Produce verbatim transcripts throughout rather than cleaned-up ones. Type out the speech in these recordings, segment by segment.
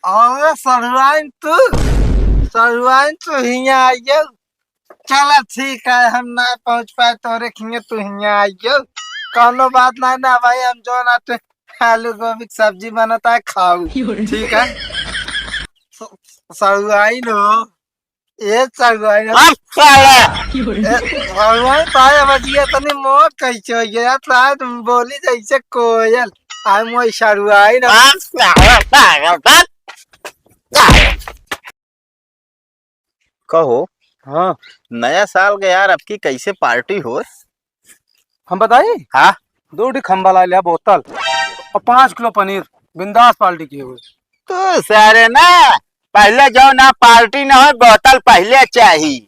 अरे सड़ुआइन तू, सड़ुआइन तू हियाँ आइयो। चला ठीक है, हम ना पहुँच पाए तोरे खियाँ, तू हियाँ आइयो। कौनो बात नहीं ना भाई, हम जो ना ते आलू गोभी की सब्जी बनता है, खाऊ। ठीक है? स-, सड़ुआइन हो, ए सड़ुआइन हो। अब साला। ए, सड़ुआइन तो है, अब जी इतनी मोट कैसे हो गया? तो आज बोली जैसे कोयल। आई मोई सड़ुआइन हो। अब साला, साला, साला। कहो। हाँ। नया साल के यार, अब की कैसे पार्टी हो? हम बताई? हाँ। दो ठी खंबा ला लिया बोतल और पाँच किलो पनीर, बिंदास पार्टी किए हुए। तो सारे ना, पहले जो ना पार्टी ना हो, बोतल पहले चाही।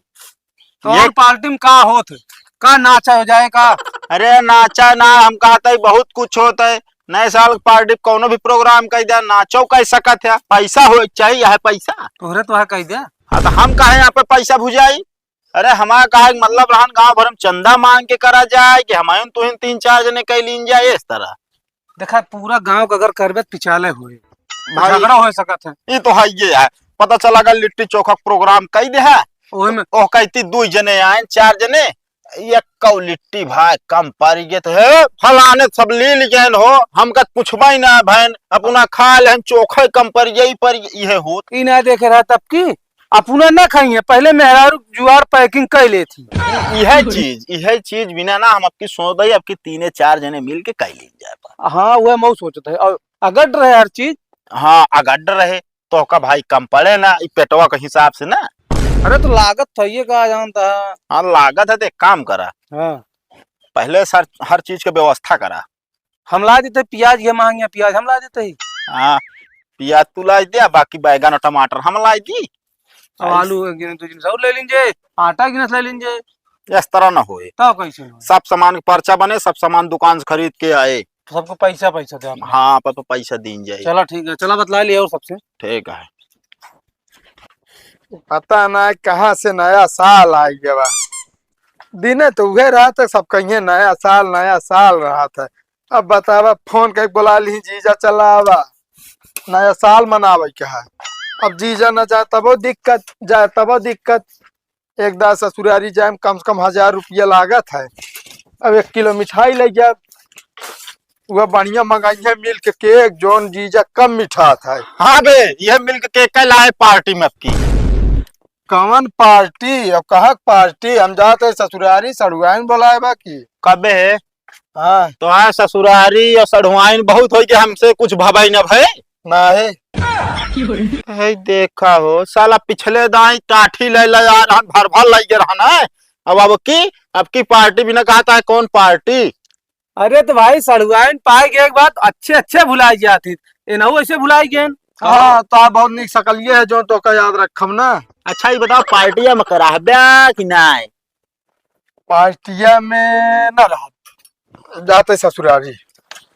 तो ये और पार्टी में का होत है? का नाचा हो जाए का? अरे नाचा ना, हम कहते ही बहुत कुछ होता है। नए साल के पार्टी कौनो भी प्रोग्राम कह दे, नाचो कह सकत है, पैसा हो चाहिए है पैसा। तोहरे तो है कह दे। हाँ, तो हम काहे यहाँ पे पैसा भुजाई? अरे हमारा कहा कि मतलब रहन गाँव भर में चंदा मांग के करा जाए कि हमारे तुहिन तीन चार जने कह लीन जाए इस तरह। देखा, पूरा गांव का अगर करबे त पिचाले होए, भाई, झगड़ा हो सकत है। ई तो है ये है, पता चला अगर लिट्टी चोखा प्रोग्राम कई दे है, ओही में। ओह कहती दुई जने आए, चार जने, एक कौ लिट्टी भाई कम पड़ गए तो है, फलाने सब ले लीजिए हो, हमका पूछबा ही ना बहन, अपना खा ले, हम चोखे कम पड़ गए, ई पड़ गए, इहे होत। ई ना देखे रहा तब की अपना ना खाइए, पहले मेहरारू जुआर पैकिंग कर लेती। इहे चीज, इहे चीज बिना ना हम आपकी सोच दई, आपकी तीने चार जने मिल के कई लीन जाए बा। हाँ, वह मऊ सोचत है। और अगड रहे हर चीज। हाँ, अगड रहे तो का भाई कम पड़े ना, ई पेटवा के हिसाब से ना। अरे तो लागत था ये का जानता है। हाँ, लागत है तो एक काम करा। हाँ। पहले सर हर चीज के व्यवस्था करा। हम ला देते प्याज, ये महंगा प्याज हम ला देते ही। हाँ, प्याज तू ला दे, बाकी बैगन और टमाटर हम ला दी। अब आइस- आलू एक गिनस, दो गिनस और ले लीजिए, आटा गिनस ले लीजिए। इस तरह ना होए। तब कैसे होए? सब सामान के पर्चा बने, सब सामान दुकान से खरीद के आए। सबको पैसा, पैसा दे आप। हाँ, पर तो पैसा दीन जाए। चला ठीक है, चला बतला लिए और सबसे। ठीक है। पता ना कहाँ से नया साल आ गया बा। दिने तो उहे रहत है, सब कहिए नया साल, नया साल रहत है। अब बतावा, फोन कई बोला ली, जीजा चला आवा, नया साल मनावे के है। अब जीजा न जाए तबो दिक्कत, जाए तबो दिक्कत। एक दाँव ससुरारी जाए में कम से कम हजार रुपया लागत है। अब एक किलो मिठाई ले जाए, वह बढ़िया मंगाई है मिल्क केक, जौन जीजा कम मिठात है। हाँ बे, यह मिल्क केक का लाए पार्टी में आपकी। कवन पार्टी? अब कहाँ क पार्टी? हम जात है ससुरारी, सड़ुआइन बोलाए बा की। कबे है? हाँ। तोहार ससुरारी और सड़ुआइन बहुत होई कि हमसे कुछ भवाई न भय। ना है। है देखा हो, साला पिछले दाई टाठी ले ले आ रहन, भर भर ले गे रहन है। अब, अब की, अब की पार्टी भी ना कहता है, कौन पार्टी? अरे तो भाई, सड़ुआइन पाए के एक बात अच्छे अच्छे भुलाई जाती, एनहू ऐसे भुलाई गेन। हाँ, तो आप बहुत नीक सकलिए है जो तो का याद रखम ना। अच्छा, ये बताओ, पार्टिया में कराबे कि नाय? पार्टिया में ना रहब, जाते ससुरारी।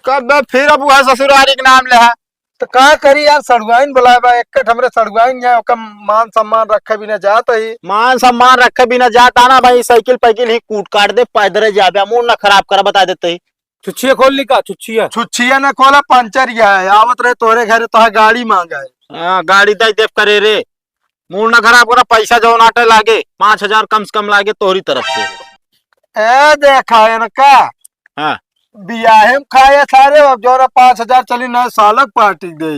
कब फिर अब वह ससुरारी के नाम ले है? तो का करी यार, सड़ुआइन बुलाए बा, एक कट हमरे सड़ुआइन है, ओकर मान सम्मान रखे बिना जात ही। मान सम्मान रखे बिना जात आना भाई, साइकिल पाइकिल ही कूट काट दे, पैदल जाबे, मूड ना खराब करा, बता देते ही। छुच्छिया खोल ली का? छुच्छिया। छुच्छिया ना खोला, पंचर ही है, आवत रहे तोहरे घरे, तोहर गाड़ी मांगा है। हाँ, गाड़ी दे देव करे रे, मूड ना खराब करा, पैसा जौन आटे लागे, पाँच हजार कम से कम लागे तोहरी तरफ से। ए, देखा इनका। हाँ। बियाहे में खाए सारे, अब जौन पाँच हजार चली, नए सालक पार्टी दे।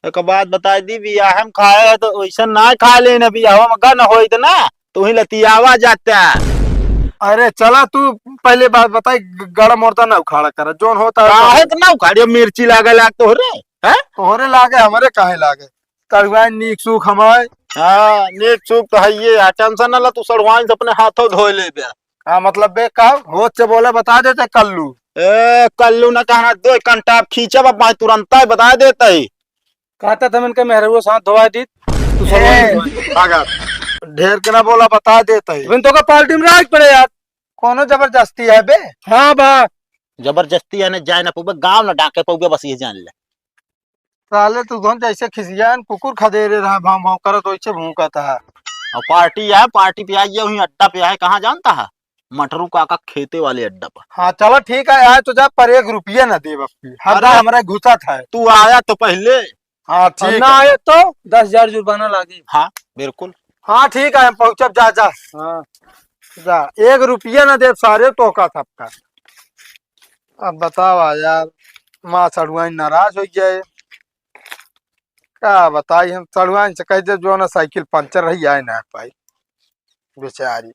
एक बात बताई दी, बियाहे में खाए है तो वैसे ना खा लेना, बियाह में गन होइत ना, तो वहीं लतियावा जाता। अरे चला, तू पहले बात बताई, ग-, गड़ा मोरता ना उखाड़ा करा, जौन होता है काहे तो ना उखाड़ियो, मिर्ची लागे लाग तोहरे, हैं? तोहरे लागे, हमरे काहे लागे? सड़ुआइन नीक सूख हमारे। हाँ, नीक सूख तो है ये, आ टेंशन ना ला, तू सड़ुआइन से अपने हाथों धोए ले बे। हाँ, मतलब बे का? होत से बोले बता देते कल्लू। ए, कल्लू ना कहना, दो एक कंटाप खींचब, अब मैं तुरंत ही बता देते ही। कहता था, मैंने कहा, मेहररुआ साथ धोवा दी, तू सड़ुआइन ए, धोवा। भागा। ढेर के ना बोला, बता देते ही। लेकिन तो का पार्टी में राज पड़े यार। कोनो जबरदस्ती है बे? हाँ बा। जबरदस्ती है ना, जाए ना पउबे, गाँव ना डाके पउबे, बस ये जान ले। साले तू धन जैसे खिसियान कुकुर खदेरे रहा, भाव भाव करत वैसे भूंकत है। और पार्टी है, पार्टी पे आइए, वहीं अड्डा पे है, कहाँ जानता है? मटरू काका खेते वाले अड्डा पर। हाँ चलो ठीक है, आए तो जा, पर एक रुपया ना देब अब की। हर अरे, बार हमरा घुसत है। तू आया तो पहले। हाँ, और ठीक ना है। आए तो दस हजार जुर्माना लागी। हाँ, बिल्कुल। हाँ, ठीक है, हम पहुँचब, जा, जा। हाँ। जा, एक रुपया ना देब सारे, तोहका सबका। अब बतावा यार, माँ सड़ुआइन नाराज होइ गए। का बताई हम, सड़ुआइन से कह दे जो ना साइकिल पंचर रही, आए ना पाई बेचारी।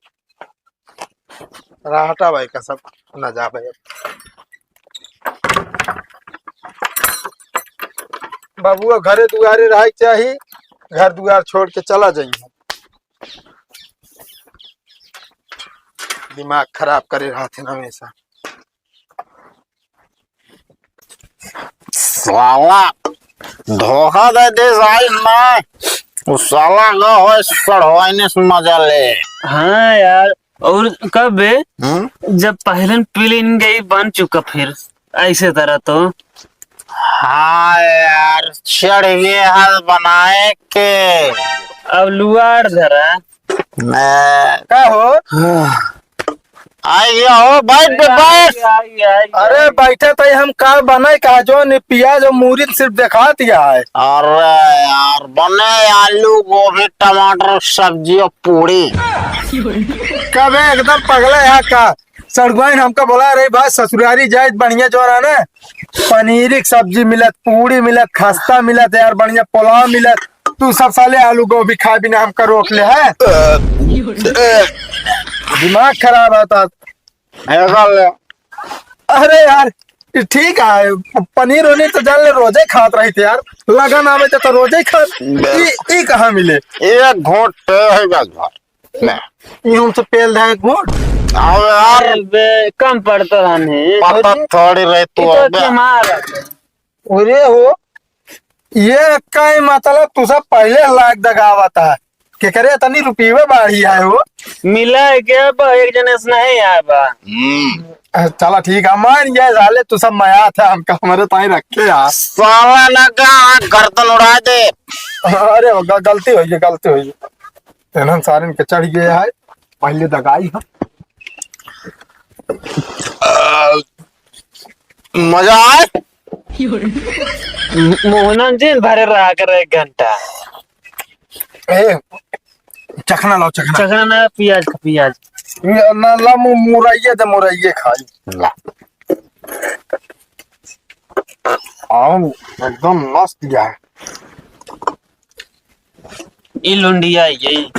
राहटा भाई का सब न जाबे। बबुआ घरे दुआरे रहे के चाही, घर दुआर छोड़ के चला जाइए। दिमाग खराब करे रहत है हमेशा। साला धोखा दे दे साइल ना। उ साला का होए सड़वाइने से मजा ले। हाँ यार, और कब बे? हम्म? जब पहले पीली गई बन चुका फिर ऐसे तरह तो। हाँ यार, चढ़ गए हाल बनाए के। अब लुआड़ धरा। मैं का हो? आई गया हो, बैठ बे, बैठ। आई, आई, आई, अरे आई। बैठे तो हम का बनाए का, जो नहीं पियाज और मूरी सिर्फ देखा दिया है। अरे यार, बने आलू, गोभी, टमाटर, सब्जी और पूड़ी। कबे एकदम पगला है का? सड़ुआइन हमका बोला, "अरे भाई, ससुरारी जाए बढ़िया जो रहा ना, पनीर की सब्जी मिलत, पूड़ी मिलत, खस्ता मिलत यार, बढ़िया पुलाव मिलत, तू सब साले आलू गोभी खाए बिना हमका रोक ले है।" दिमाग खराब होता। अरे यार, ठीक है, पनीर वनीर तो जान ले रोजे खात रही थे यार, लगन आवे तो, तो रोजे खात। ई, ई कहाँ मिले? एक घोट है बस भाई। ले। ये हमसे पेल रहा है घोट। अब यार अरे बे, कम पड़ता रहने। पता थोड़ी रहे तू ये तो अबे। के मार। अरे हो, ये कई मतलब तू सब पहले लाग दगावत है। के करे इतनी रुपये बाढ़ी आए हो? मिला है क्या बा? एक जने से नहीं आए बा। हम्म। अ, चला ठीक है, मान गए साले, तू सब मया था हमका, हमारे ताई रखे यार। साला ना का गर्दन उड़ा दे। अरे हो, ग-, गलती हुई है, गलती हुई है। तेनहन सारन के चढ़ गए है, पहले दगाई हम। मजा आए। मोहनन जी भरे रहा कर एक घंटा। ए, चखना लाओ, चखना। चखना ना, पियाज का, पियाज। ये ना, ला मु-, मुरैये दे, मुरैये खाई। ला। आम एकदम मस्त गया है। ई लुंडिया आई गई।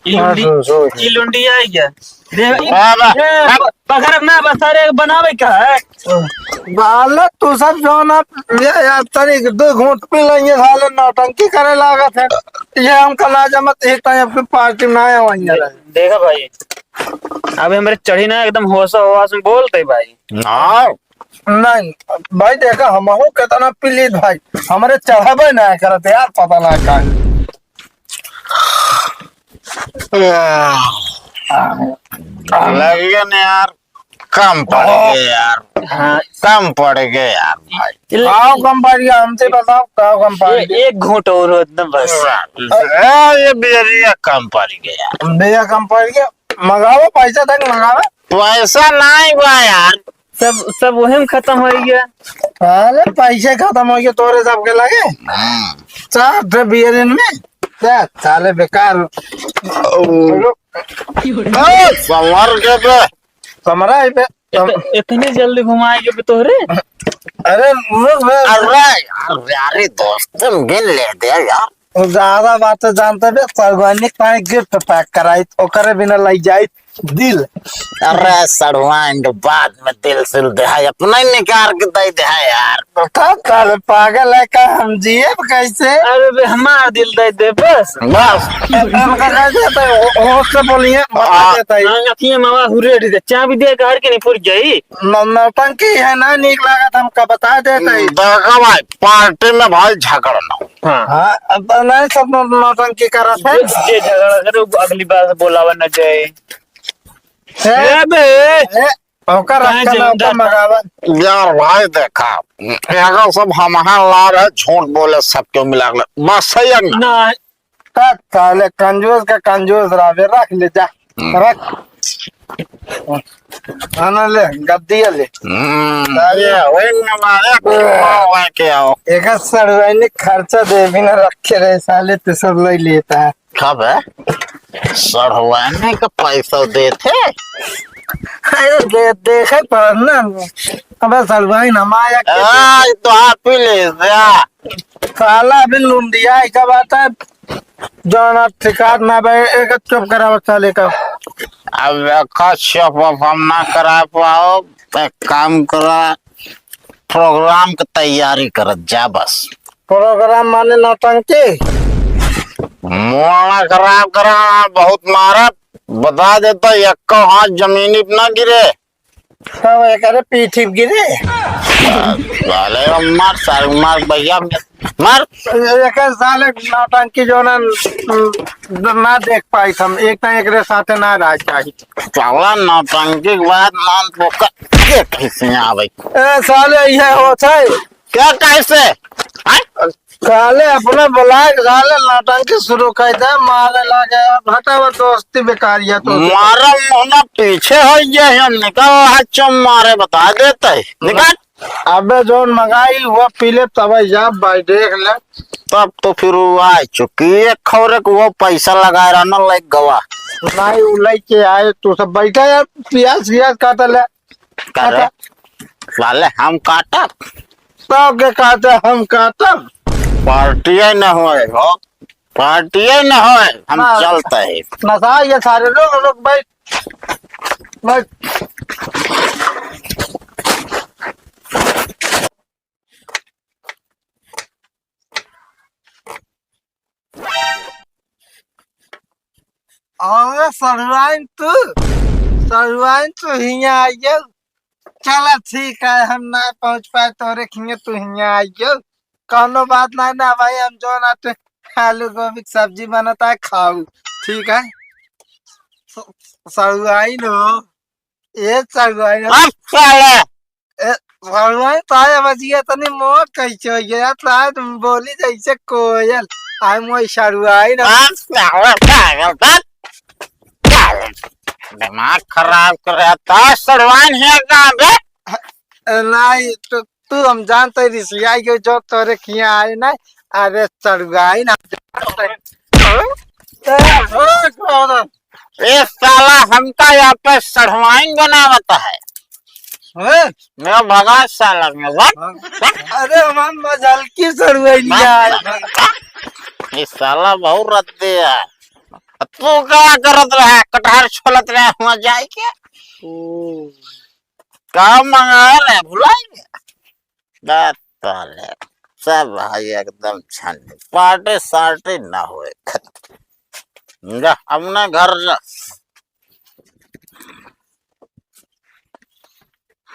ई हाँ, लुंडी-, सो, सो। ई लुंडिया आई गया। दे, ई, वाह, वाह। ए, पकड़ ना, बस सारे बनावे का है। बालक, तू सब जो ना, ये यार, तनी दो घूंट पी लेंगे, साले नौटंकी करे लागत है। ये हमका ना जमत, एक टाइम अपनी पार्टी में ना आए वहीं दे-, रहे। देखा भाई, अबे हमरे चढ़ी ना, एकदम होश हवास में बोलते भाई। हाँ। नहीं भाई, देखा, हमहू केतना पीलीत भाई, हमरे चढ़बे ना करत यार, पता ना का। लगे न यार, कम पड़ गए यार। हाँ। कम पड़ गए यार भाई। काव कम पड़ गया, हमसे बताओ, काव कम पड़ ए-, गया? एक घूंट और होत ना बस। ए, ये बियरिया कम पड़ गया। बिया कम पड़ गया, मंगावा, पैसा तक मंगावा। पैसा नहीं बा यार। सब, सब वही में खत्म हो गया। साले पैसे खत्म हो गए तोरे सबके लगे। हम्म। चार ठे बियरिन में। क्या साले बेकार। ओ। ए, संवर के बे। कमरा है बे। इत-, इतनी जल्दी घुमाए के बे तोहरे? अरे, रुक बे। अरे यार, प्यारे दोस्त, मिल लेते हैं यार। ज्यादा बात तो जानते बे, सड़ुआइन पाए गिफ्ट पैक कराई, ओकरे बिना लई जाई दिल। अरे सड़ुआइन, बाद में दिल सिल दे है, अपना ही निकाल के दे दे है यार। तो का साले पागल है का, हम जिए कैसे? अरे बे, हमार दिल दे दे बस। बस। ए, इनका कह दे तो हो-, होश से बोलिए, बता आ, देता है। हाँ, अखियाँ मावा हुरे दी दे, चाबी दे घर के नहीं फुर जाई। न-, नौटंकी है ना, नीक लागत हमका बता देता है। देखा भाई, पार्टी में भाई झगड़ा ना हो। हाँ। हाँ, अब नहीं सब नौ-, नौटंकी करत है। जे, जे झगड़ा करे, वो अगली बार से बोलावा न जाए। ए, ए बे! ए, ओकर काहे अक्कल जलंधर ओकर का? मगावा। यार भाई देखा, एगो सब हमहा ला रहे, झूठ बोले सब क्यों मिला के। बस सही है ना? ना। का साले कंजूस का कंजूस रहबे, रख ले जा, हम्म। रख। खाना ले, गद्दिया ले। हम्म, अरे, ये वही ना मारे, को लेके आओ। एक सड़वाइन खर्चा दे भी ना रखे रहे साले, तो सब ले लेता है। कब है? सड़वाइन का पैसा देते? अरे, दे, देखे पर ना। अबे सड़वाइन हम आया के आज तो आप ही ले जा। साला अभी लुंडिया ऐसा बात है, जौन अब ठिकात ना बे, एक चुप करावत साले का। अब देखा, चुप अब हम ना करा पाओ, एक काम करा, प्रोग्राम के तैयारी करत जा बस। प्रोग्राम माने नौटंकी? मोना खराब करा, बहुत मारत, बता देता, यक्को हाथ जमीनी पे ना गिरे। तब एकरे पीठी पे गिरे। साले, मार, साले, मार भैया, मार। एकर साले नौटंकी जो ना, ना देख पाई हम, एक ना एकरे साथे ना रह चाही। साला नौटंकी के बाद नाम पोकर के कैसे आवे? ए साले, ये होत है। क्या कैसे? हैं? साले अपना बुलाए, साले नौटंकी शुरू कर दे, मारे लागे, अब हटावा दोस्ती बेकार या तो। मारा मोहना पीछे हो गया है, निकल हाथ चम मारे, बता देते हैं। निकल। अबे जौन मंगाई हुआ पी ले, तब जा भाई देख ले। तब तो फिर वो आ चुकी है, खौरे को वो पैसा लगा रहा ना, लाइक गवा। नहीं, वो लेके आए, तू सब बैठा यार, प्याज, प्याज काटा ले। करे। काटा। साले हम काटब। तो के काटे हम काटब? पार्टी न होए हो, पार्टी न होए, हम हाँ। चलते हैं। नशा ये सारे लोग, लोग बैठ, बैठ। अरे सड़वाइन तू, सड़वाइन तू हियाँ आइयो। चला ठीक है, हम ना पहुँच पाए तोरे खिंगे, तू हियाँ आइयो। कौनो बात ना, ना भाई, हम जो ना ते आलू गोभी की सब्जी बनता है, खाऊ, ठीक है? स-, सड़वाइन हो, ए सड़वाइन हो। अब साले ए, भगवान ताया बजिया तनी मोट कैसे हो गया? ताया तुम बोली जैसे कोयल। आई मोई सड़वाइन। हाँ, साला पागल था। दिमाग खराब कर रहा था, सड़वाइन है कहाँ बे? ए, नहीं, तू, तू हम जानते रिसियाई के जो तोरे खिया आए ना। अरे सड़वाइन, हम जानते। ए, ए, ए, ए, ए, ए, साला हमका यहाँ पे सड़वाइन बनावत है। हैं? मैं भगा साला में, बस। अरे, हमार मजल की सड़वाइन है। ये साला बहुत रद्दी है। तू का करत रहा? कटहर छोलत रहा हुआ जाए के? ओ। का मंगा रहे? भुलाएंगे? बात तो ले, सब है एकदम छानी, पार्टी सार्टी ना होए। जा, अपने घर जा।